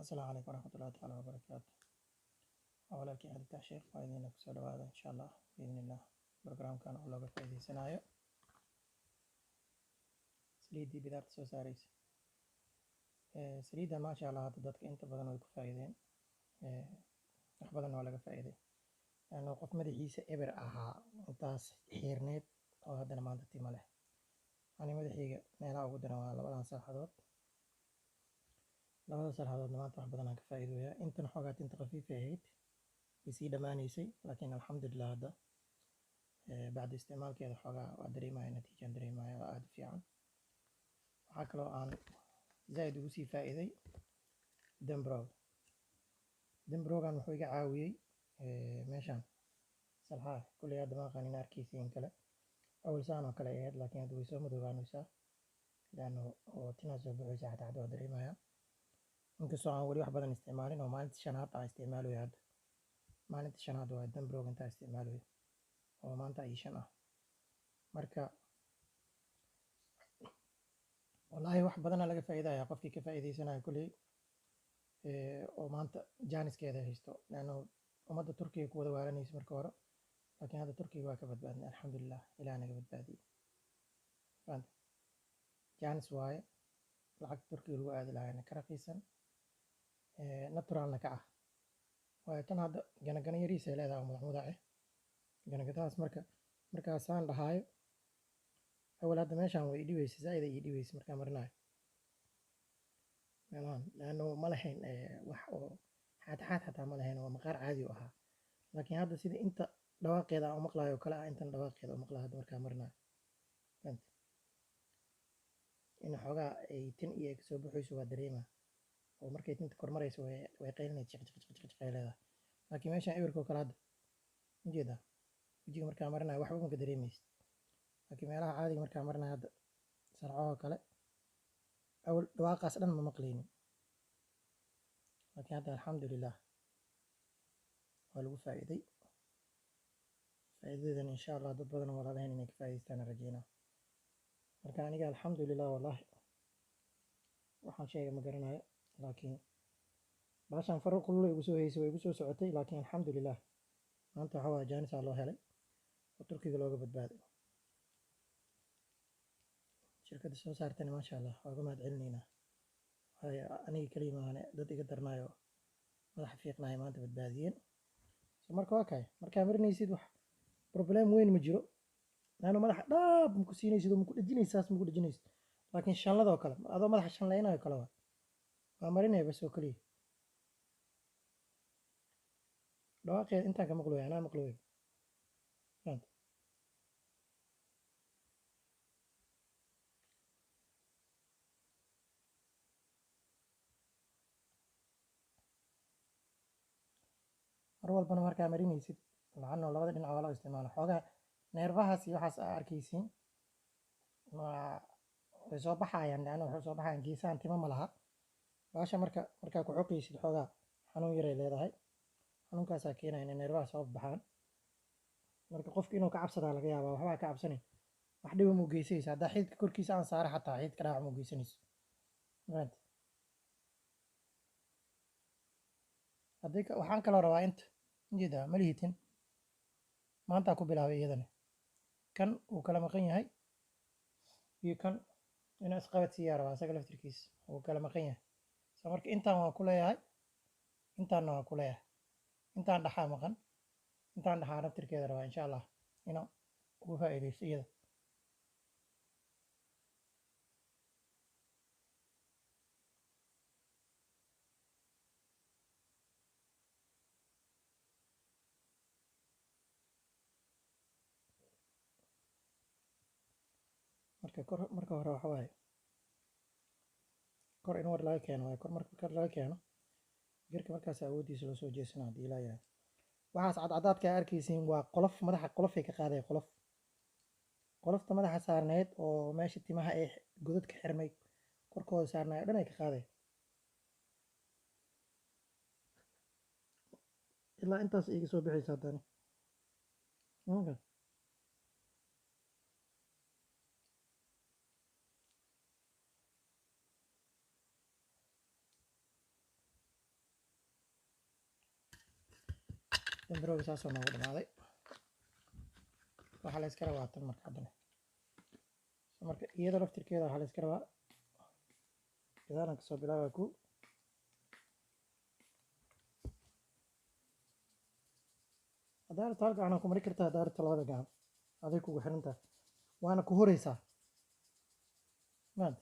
Asalaamu calaykum waraxmatullahi tacaala wabarakaatu. Waa walaalkii Cabditax Sheekh, waa idiin kusoo dhawaada insha Allah biidni illah programkan oo looga faa'iideysanayo saliiddii bidaarta soo saaraysa. Saliiddan maasha Allah hadda dadka inta badan way ku faa'iideen, wax badan waa laga faa'iiday. Laanno qof madaxiisa eber ahaa intaas xiirneed oo haddana maanta tima leh. Ani madaxayga meelaha ugu daran waa labadan salxadood. Labada salxadoodna maanta wax badan aan ka faa'iidoyaa. Intan xoogaa tinta khafiif ay ahayd, way sii dhammaanaysay, laakiin alxamdulilah hadda bacda isticmaalkeeda xoogaa waa dareemaya, natiijaan dareemaya oo aad u fiican. Waxaa kaloo aan zaid ugu sii faa'iiday Dembrow. Dembrowgan wuxuu iga caawiyey meeshaan salxaha kulley hadda ma aqaan in arkaysiin kale. Awal saan oo kale ay ahayd, laakiin hadda way soo madoobaanaysaa laanno oo tinaa soo baxaysa xataa hadda waa dareemaya. Inkastoo aan weli wax badan isticmaalin oo maalinta shanaad aan isticmaalayo hadda. Maalinta shanaad waa Dembrow intaa isticmaalayo oo maanta ay 5 ah. Marka wallaahi wax badanaa laga faa'iidaya qofkii ka faa'iideysanayo kulley oo maanta jaaniskeeda haysto. Laanno ummadda Turkiga ku wada waalanaysa marka hore, laakiin hadda Turkiga waa ka badbaadnay alxamdulilah, Ilaah naga badbaadiyey. Fahamtay? Jaanis waaye, lacagta Turkiga lagu aadi lahaayna ka raqiisan, naturalna ka ah. Waayo tan hadda ganagana yariis ay leedahay oo mudac mudac ah. Ganaganadaas marka markaasaan dhahaayo awal hadda meeshaan way i dhibaysay, zaid ay ii dhibaysay markaan marinayo meelahan, laanno ma lahayn wax oo xaad xaad xataa ma lahayn oo maqaar caadi u ahaa. Laakiin hadda sida inta dhawaaqeeda aan u maqlayo oo kale ah intan dhawaaqeeda u maqlayo hadda markaan marinayo. Fahamtay? In xoogaa ay tin iyo ay kasoo baxayso waa dareemaa. Oo markay tinta kor marayso way qaylinaysa jiq jiq jiq jiq ay leedahay. Laakiin meeshaan eberka oo kale hadda ujeedaa wejiga markaan marinayo waxba ma ka dareemaysid. Laakiin meelaha caadiga markaan marinayo hadda salcahoo kale awal dhawaaqaas dhan ma maqlaynin. Laakiin hadda alxamdulilah waa lagu faa'iiday. Faa'iidadan insha Allah dad badan oo walaalahayn inay ka faa'iidaystaan aan rajeynaa. Marka aniga alxamdulilah wallaahi waxaan sheegay ma garanayo, laakiin baashaan faro kulul igu soo haysay, way igu soo socotay, laakiin alxamdulilah maanta waxaa waaye jaanisaa loo helay oo Turkiga looga badbaaday. Shirkadda soo saartana maasha Allah waa uga mahad celinaynaa. Waayo aniga kaliya maahane dad iga darnaayo madaxa fiiqnaaya maanta badbaadiyeen. So marka waa kay markaa marinaysid wax problem weyn ma jiro. Laanno madaxa dhaab ma ku siinaysid oo ma ku dhejinaysid, saas ma ku dhejinaysid. Laakiin shanladoo kale adoo madaxa shanlaynayo kale waa. Waa marinaya bas oo kaliya. Dhawaaqeeda intaan ka maqlooya, anaa maqlooya. Fahamtay? Mar walbana markaa marinaysid lacano labada dhinac waa loo isticmaala. Xoogaa neerfahaas iyo waxaas aa arkaysiin waa way soo baxayaan, laanna waxay soo baxayaan geesahan timo ma laha. Baasha marka markaa ku xoqaysid xoogaa xanuun yaray leedahay. Xanuunkaasaa keenaya inay neerfaha soo baxaan. Marka qofka inuu ka cabsadaa laga yaabaa, waxbaa ka cabsanin. Wax dhiba muu geysanaysa. Haddaa xididka korkiisa aan saara xataa xididka dhaawac muu geysanayso. Fahamtay? Haddii waxaan kaloo rabaa inta ujeedaa ma lihitin maantaa ku bilaabay iyadana. Kan uu kala maqan yahay iyo kan inuu isqabad siiyaa rabaa asaga laftirkiisa uu kala maqan yahay. So marka intaan waa ku leeyahay, intaanna waa ku leeyahay. Intaan dhaxaa maqan, intaan dhaxaa laftirkeeda rabaa insha Allah inaan ugu faa'iidaysto iyada. Marka kor marka hore waxa waaye kor in war laga keeno waaye, kor marka kor laga keeno garka markaas awoodiisa loo soo jeesana haddii ilaa yahay. Waxaas cadcadaadka aad arkaysiin waa qolof madaxa, qolofay ka qaaday qolof. Qolofta madaxa saarneed oo meesha timaha ay godadka xirmay korkooda saarnaay oo dhan ay ka qaaday. Ilaa intaas iga soo bixaysa haddana. Okay. Dambarooga saasoo noogu dhamaaday. Waxaa la iska rabaa tan marka haddana. So marka iyada laftirkeeda waxaa la iska rabaa gadaalan kasoo bilaabaa ku haddaa rabto hal gacan ku mari kartaa, haddaa rabto labada gacan, aday kugu xiran tahay, waana ku huraysaa maanta.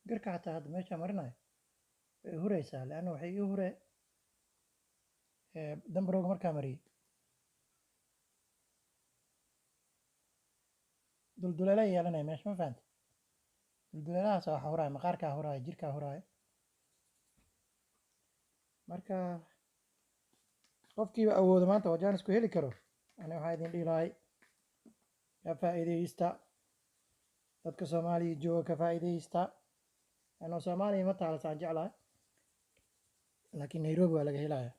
Garka xataa hadda meeshaa marinayo way huraysaa, leanna waxay ii hure dambarooga markaa mariyey dulduleela yeelanaya meesha, ma fahanta? Dulduleelahaas waxa huraya maqaarkaa huraya, jirkaa huraya. Marka qofkiiba awoodo maanta oo jaanis ku heli karo, ani waxaa idin dhihi lahay ka faa'iidaysta. Dadka Soomaaliya jooga ka faa'iidaysta, anoo Soomaaliya ma taala saan jeclahay, laakiin Nairobi waa laga helaya.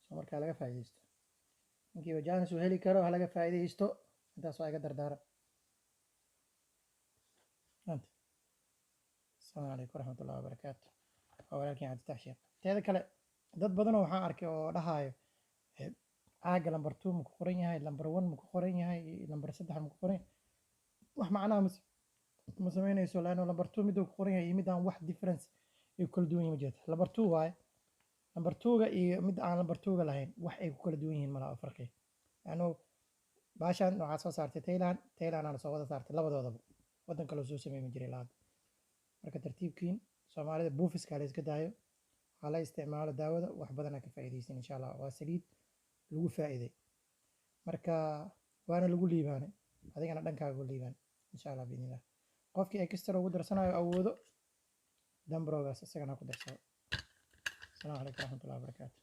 So markaa laga faa'iidaysto, ninkiiba jaanis uu heli karo ha laga faa'iidaysto. Intaas waa iga dardaaran maanta. Asalaamu calaykum waraxmatullahi wabarakaatu. Waa walaalkiin Cabditax Sheekh. Teeda kale, dad badanoo waxaan arkay oo dhahayo caaga lambar 2 ma ku qoran yahay, lambar 1 ma ku qoran yahay, lambar 3 ma ku qoran yahay. Wax macnaha ma samaynayso, laanno lambar 2 miduu ku qoran yahay iyo mid aan wax difference ay ku kala duwan yihiin ma jirto. Lambar 2 waaye, lambar 2-ga iyo mid aan lambar 2-ga lahayn wax ay ku kala duwan yihiin malaha oo farqi, laanno baashan waxaa soo saartay Thailand, Thailand aana soo wada saartay labadoodaba, waddan kaloo soo sameyn ma jiray laada. Marka tartiibkiin Soomaalida buufiska la iska daayo, waxaa la isticmaalo daawada, wax badanaa ka faa'iidaysan insha Allah. Waa saliid lagu faa'iiday, marka waana lagu liibaanay, adigana dhankaaga u liibaan insha Allah biidnillah. Qofkii extra ugu darsanayo awoodo dambroogaas isagana ha ku darsado. Asalaamu calaykum waraxmatullahi wabarakaatu.